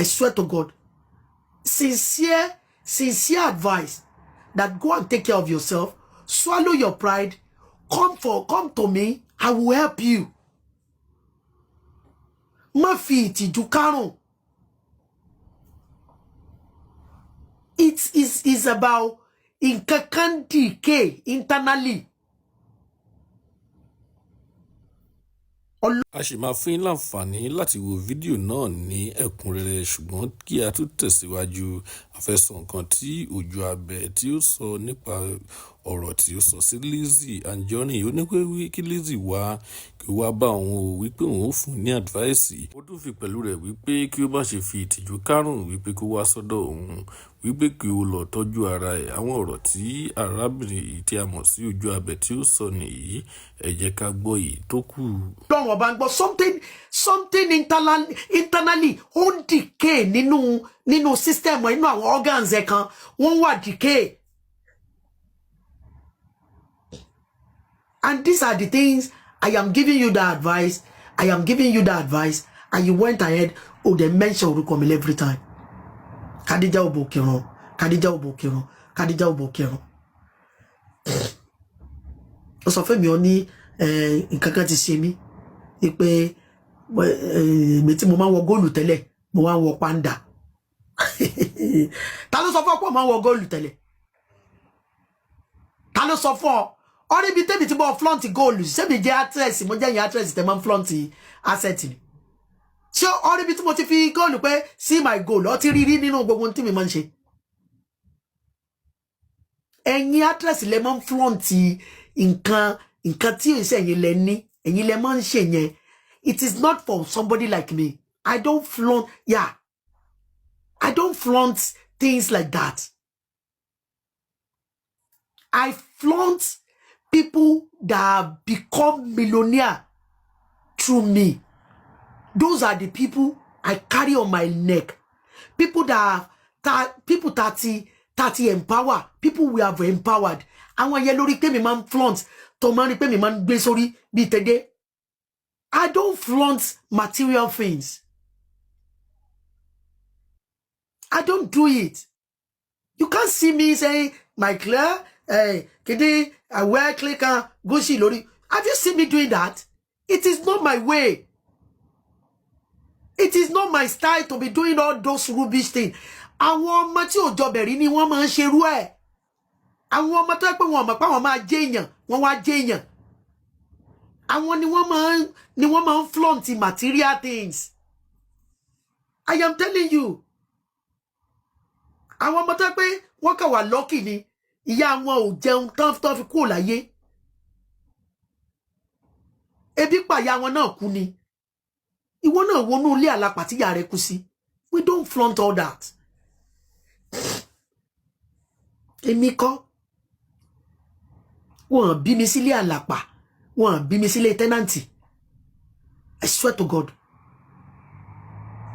I swear to God. Sincere, sincere advice that go and take care of yourself, swallow your pride, come to me, I will help you. Má fi ìtìjú kárùn. It is about nǹkan kan decay internally. A ṣì máa fún yín láǹfààní láti wo fídíò náà ní ẹ̀kúnrẹ́rẹ́, ṣùgbọ́n kí a tó tẹ̀síwájú, a fẹ́ sọ nǹkan tí Ojú Abẹ tí ó sọ nípa ọ̀rọ̀ tí ó sọ sí Lizzy Anjorin. Ó ní pé kí Lizzy wá kí ó wá bá òun o, wípé òun ó fún un ní advice. Ó tún fi pẹ̀lú rẹ̀ wípé kí ó má ṣe fi ìtìjú kárùn, wípé kó wá sọ́dọ̀ òun, wípé kí ó lọ tọ́jú ara ẹ̀. Àwọn ọ̀rọ̀ tí arábìnrin yìí tí a mọ̀ sí Ojú Abẹ tí ó sọ nìyí. Ẹ jẹ́ ká gbọ́ èyí tó kù. Ọlọ́run ọba ń gbọ́, something internally ó ń decay nínú system, nínú àwọn organs ẹ̀ kan, wọ́n wà decay. And these are the things I am giving you the advice. I am giving you the advice, and you went ahead, oh, they mention orúkọ mi every time. Khadija Obokiran, Khadija Obokiran, Khadija Obokiran. Ó sọ fún mi, ó ní nǹkan kan ti ṣe mí pé èmi tí mo máa ń wọ góòlù tẹ́lẹ̀, mo máa ń wọ pàǹdà. Ta ló sọ fún ọ pé mo máa ń wọ góòlù tẹ́lẹ̀? Ta ló sọ fún ọ? Ọrí ibi tẹ́bi tí mo flaunt góòlù, ṣébi jẹ́ actress, mo jẹ́ ìyẹn actress tẹ́ máa ń flaunt asset ni? Ṣé ọrí ibi tí mo ti fi góòlù pé see my goal? Ọ ti rí rí nínú gbogbo ohun tí mi máa ń ṣe. Ẹ̀yin actress lẹ máa ń flaunt nǹkan tí ìṣe ẹ̀yin lẹ ní, ẹ̀yin lẹ máa ń ṣe yẹn. It is not for somebody like me. I don't flaunt, yeah, I don't flaunt things like that. I flaunt people that have become millionaire through me. Those are the people I carry on my neck. People that have, people 30 empower, people we have empowered. Àwọn yẹn lórí pé mi máa ń flaunt, tó máa ń rí pé mi máa ń gbé sórí bíi tẹ́dẹ́. I don't flaunt material things. I don't do it. You can't see me saying my clear, hey, kidi, I wear clicker, Gucci lórí. Have you seen me doing that? It is not my way. It is not my style to be doing all those rubbish things. Àwọn ọmọ tí ò jọbẹ̀ rí ni wọ́n máa ń ṣerú ẹ̀. Àwọn ọmọ tó yẹ pé wọn mọ̀ pé àwọn máa jẹ́ èèyàn, wọ́n wá jẹ́ èèyàn. Àwọn ni wọ́n máa ń flaunt material things. I am telling you. Àwọn ọmọ tó yẹ pé wọ́n kàn wà lucky ni, ìyá wọn ò jẹun tán tán fi kúrò láyé. Ebi pàyà wọn náà kú ni. Ìwọ náà wọnú ilé àlàpà tíyà rẹ kú sí. We don't flaunt all that. Èmi kọ́, wọn bí mi sílé àlàpà, wọn bí mi sílé tenant. I swear to God.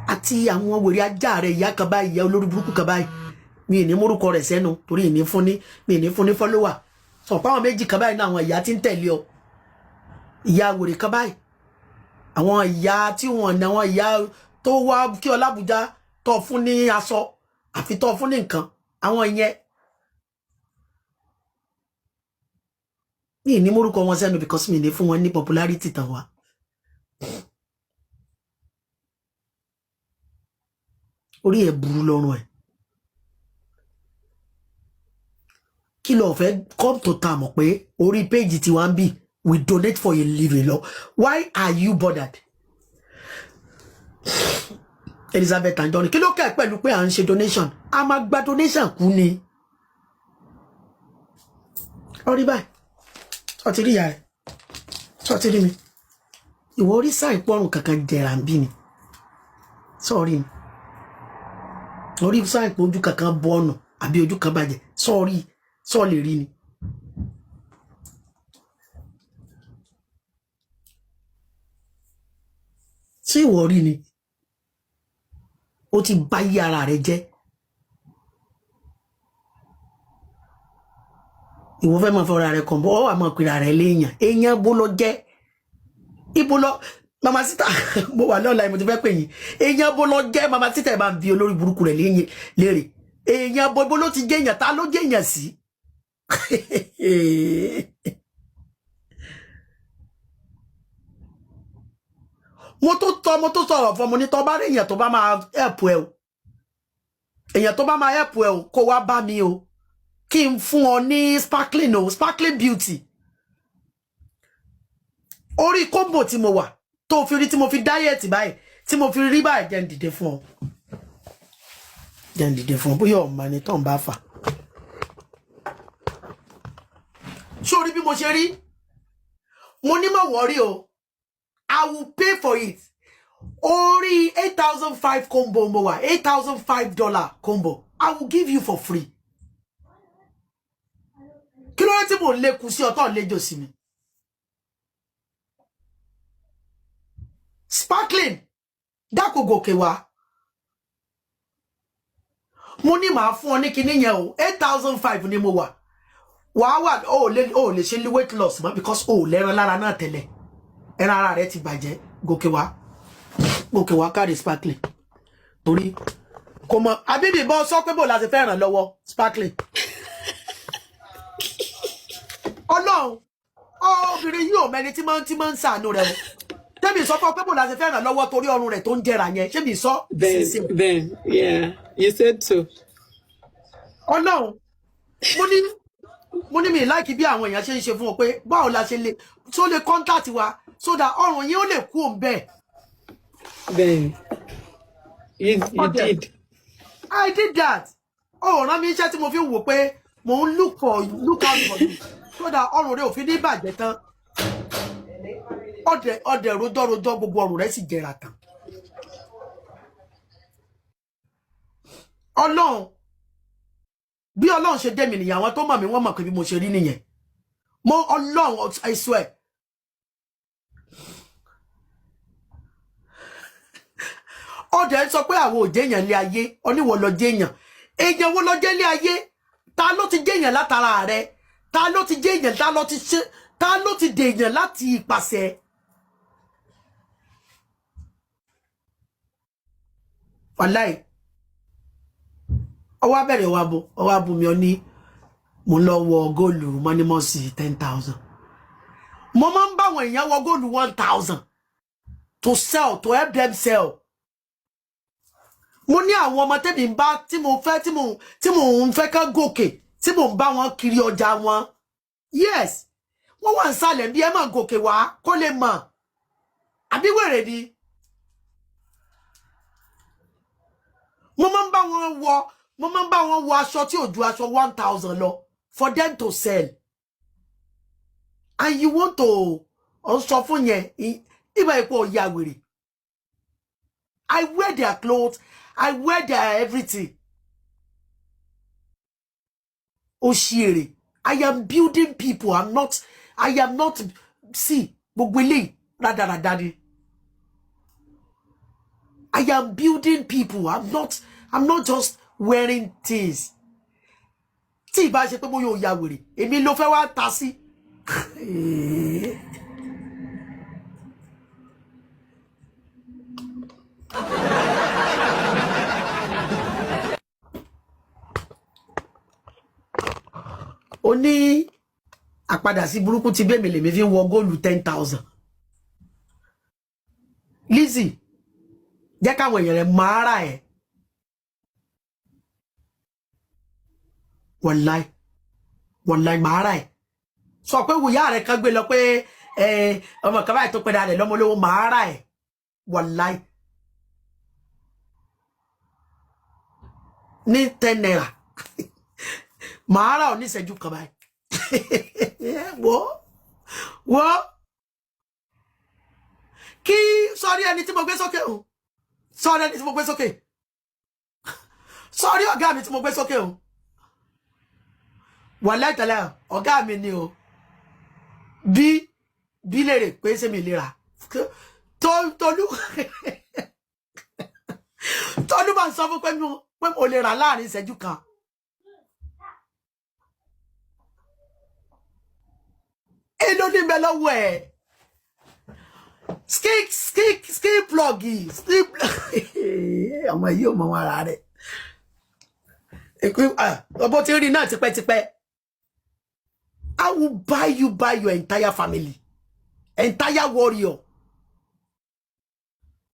Àti àwọn wèrè ajá rẹ, ìyá kan báyìí, ìyá olórí burúkú kan báyìí, mi ì ní múrúkọ rẹ̀ sẹ́nu torí ìní fún ní, mi ì ní fún ní follower. Sọ pé àwọn méjì kan báyìí náà, àwọn ìyá tí ń tẹ̀lé ọ, ìyá wèrè kan báyìí, àwọn ìyá tí wọn ní, àwọn ìyá tó wá kí ọ lábújá tó fún ní aṣọ àfi tó fún ní nǹkan, àwọn ìyẹn mi ì ní múrúkọ wọn sẹ́nu because mi ì ní fún wọn ní popularity tàn wá. Orí ẹ̀ burú lọ́rùn ẹ̀. Kí ló fẹ́ come to term pé orí péjì tí wọ́n ń bì, we donate for a living lọ? Why are you bothered? Elizabeth Anjorin, kí ló kẹ́ pẹ̀lú pé à ń ṣe donation? A máa gba donation kú ni. Ọrí báyìí, sọ ti rí ìyá rẹ̀, sọ ti rí mi, ìwọ orí sáì pọ́rùn kankan jẹ̀rà ń bí ni, sọ́ọ̀rí ni orí sáì pé ojú kankan bọ́ ọ̀nà àbí ojú kan bàjẹ́, sọ́ọ̀rí sọ́ọ̀ lè rí ni. Ṣé ìwọ rí ni? Ó ti bá yí ara rẹ jẹ́. Ìwọ fẹ́ máa fọra rẹ kàn bọ́, ọ wà máa pera rẹ léèyàn. Èèyàn bó lọ jẹ́? Ibo lọ? Mama Sita, mo wà lọ́la, mo ti fẹ́ pè yín. Èèyàn bó lọ jẹ́? Mama Sita, ẹ̀ máa ń bi olórí burúkú rẹ̀ léyìn léèrè. Èèyàn bó ló ti jẹ́ èèyàn? Ta ló jẹ́ èèyàn sí? Mo tó tọ́, mo tó sọ̀rọ̀ fún mo ní tọ́ bá rí èèyàn tó bá máa help ẹ o, èèyàn tó bá máa help ẹ o, kó wá bá mi o, kí n fún ọ ní sparkling o, sparkling beauty. Orí combo tí mo wà tó fi rí tí mo fi diet báyìí, tí mo fi rí báyìí, jẹ́ ń dìde fún ọ, jẹ́ ń dìde fún ọ, bóyá ọ̀ma ni tó ń bá fà. Sórí bí mo ṣe rí, mo ní má worry o, I will pay for it. Orí 8,005 combo mo wà, $8,005 combo, I will give you for free. Kí ló dé tí mò ń lékun sí ọtọ́ lẹ́jọ́ sí mi? Sparkling, dákò gòkè wá. Mo ní màá fún ọ ní kinní yẹn o. 8,005 ni mo wà. Wàá wà, ó lè ṣe weight loss mọ́ because ó lẹ́ran lára náà tẹ́lẹ̀, ẹran ara rẹ ti bàjẹ́. Gòkè wá, gòkè wá, káàdì sparkling, torí kò mọ àbíbí bọ́ sọ pé bò láti fẹ́ ràn lọ́wọ́. Sparkling, ọlọ́run, obìnrin yìí ò mẹni tí máa ń ṣàánú rẹ o. Tẹ́mi sọ fún ọ pé bò láti fẹ́ ràn lọ́wọ́ torí ọrùn rẹ̀ tó ń jẹrà yẹn. Ṣé mi sọ? Ben, sísè. Ben, yeah, you said so. Ọlọ́run, mo ní mi like bí àwọn èèyàn ṣe ń ṣe fún ọ pé báwo la ṣe lè tó lè contact wa so that ọrùn yín ó lè kú òun bẹ́ẹ̀. Ben, you Okay. did. I did that. Ó rán mi iṣẹ́ tí mo fi ń wò pé mò ń look out for you so that ọrùn rẹ ò fi ní bàjẹ́ tán. Ọdẹ ọdẹ rojọ́ rojọ́, gbogbo ọrùn rẹ sì jẹrà tán. Ọlọ́run, bí Ọlọ́run ṣe dé mi nìyẹn. Àwọn tó mọ̀ mí, wọ́n mọ̀ pé bí mo ṣe rí nìyẹn. Mo Ọlọ́run, I swear. Ọdẹ ń sọ pé àwọn ò jẹ́yàn lé ayé, oníwọ̀ lọ jẹ́yàn. Èèyàn wo lọ jẹ́ lé ayé? Ta ló ti jẹ́yàn látara rẹ? Ta ló ti jẹ́yàn? Ta ló ti ṣe? Ta ló ti dèèyàn láti ìpàṣẹ? Wàláì, ọwọ́ abẹ́rẹ́ wa bo ọwọ́ abùnmi ọ ní mo lọ wọ góòlù mọ́nímọ́sì 10,000. Mo máa ń bá àwọn èèyàn wọ góòlù 1,000 to sell, to help them sell. Mo ní àwọn ọmọ tẹ́mi ń bá tí mo fẹ́ tí mo ń fẹ́ ká gòkè, tí mo ń bá wọn kiri ọjà wọn. Yes, wọ́n wà ń sàlẹ̀ bí ẹ máa gòkè wá kó lè mọ̀ àbí wèrè ni. Mo máa ń bá wọn wọ aṣọ tí ò ju aṣọ 1,000 lọ for them to sell, and you want to ọ̀ ń sọ fún yẹn ìgbà ipò ọ̀ya wèrè. I wear their clothes, I wear their everything. Òṣìèrè, I am building people. I'm not, see, gbogbo eléyìí rádaràda ni. I am building people. I'm not just wearing things. Tí ìbá ṣe pé bóyá ó ya wèrè, èmi ló fẹ́ wá ta sí. Ó ní àpadà sí burúkú ti bẹ́ẹ̀ mi lèmi fi ń wọ góòlù 10,000. Lizzy, jẹ́ káwọn èèyàn rẹ̀ máa rà ẹ̀. Wàláì, wàláì, máa rà ẹ̀. Sọ pé wùyá rẹ̀ kan gbé lọ pé ọmọ kan báyìí tó pẹ́ dáa rẹ̀ lọ́mọ olówó, máa rà ẹ̀. Wàláì, ní ₦10 màá rà ọ́ ní ìṣẹ́jú kan báyìí. Wọ́ wọ́ kí sọrí ẹni tí mo gbé sókè o, sọrí ẹni tí mo gbé sókè, sọrí ọ̀gá mi tí mo gbé sókè o. Wàláì tẹ́lẹ̀, ọ̀gá mi ni o. Bí bí lèrè pé ṣé mi lè rà tó. Tolú, Tolú máa ń sọ fún pé mo lè rà láàrin ìṣẹ́jú kan. Èló ní bẹ lọ́wọ́ ẹ̀? Skin plug, skin. Ọmọ yìí ò mọ wọn ara rẹ̀. Ọbọ tí ń rí náà tipẹ́tipẹ́. I will buy you, buy your entire family, entire warrior.